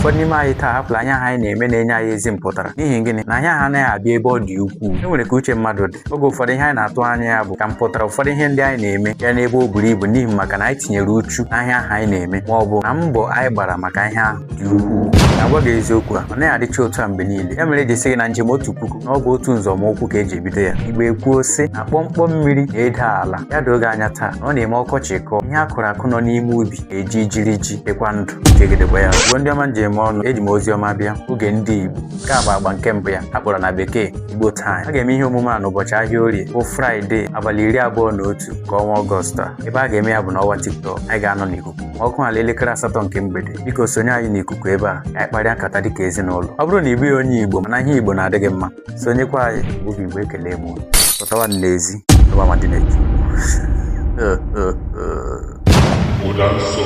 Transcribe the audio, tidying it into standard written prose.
Ụfọdụ n'ime anyị taa hapụla ihe ahụ anyị na-eme na-enye anyị ezi mpụtara. N'ihi gịnị? Na ihe ahụ anaghị abịa ebe ọ dị ukwuu. E nwere ka uche mmadụ dị. Oge ụfọdụ ihe anyị na-atụ anya ya bụ ka mpụtara ụfọdụ ihe ndị anyị na-eme ya n'ebe o buru ibu n'ihi maka na anyị tinyere uchu n'ahịa ahụ anyị na-eme ma ọ bụ na mbọ anyị gbara maka ihe ahụ dị ukwuu. Na-agwa gị eziokwu a, ọ naghị adịcha otu a mgbe niile. Ya mere eji sị gị na njem 1000 na ọ bụ otu nzọmụkwụ ka eji ebido ya. Igbo ekwuo sị na kpọmkpọm mmiri na-ede ala. Ya doo gị anya taa na ọ na-eme ọkọchị kọọ, ihe a kụrụ akụ nọ n'ime ubi eji jiri ji dịkwa ndụ. Chegidekwa ya. Igbo ndị ọma njem ọnụ, eji m ozi ọma bịa oge ndị Igbo. Nke a bụ agba nke mbụ ya a kpọrọ na bekee Igbo Time. A ga-eme ihe omume a n'ụbọchị ahịa orie bụ Fraịde abalị 21 nke ọnwa Ọgọst a. Ebe a ga-eme ya bụ n'ọwa TikTok. Anyị ga-anọ n'ikuku ma ọ kụọ ala elekere 8 nke mgbede. Biko sonye anyị n'ikuku ebe a ka anyị kparịa nkata dịka ezinụlọ. Ọ bụrụ na ị bụghị onye Igbo mana ihe Igbo na-adị gị mma, sonyekwa anyị. Obi Igbo ekele m unu. Pụtawa n'ezi ebe ama dị na-eju. Ụda nsọ.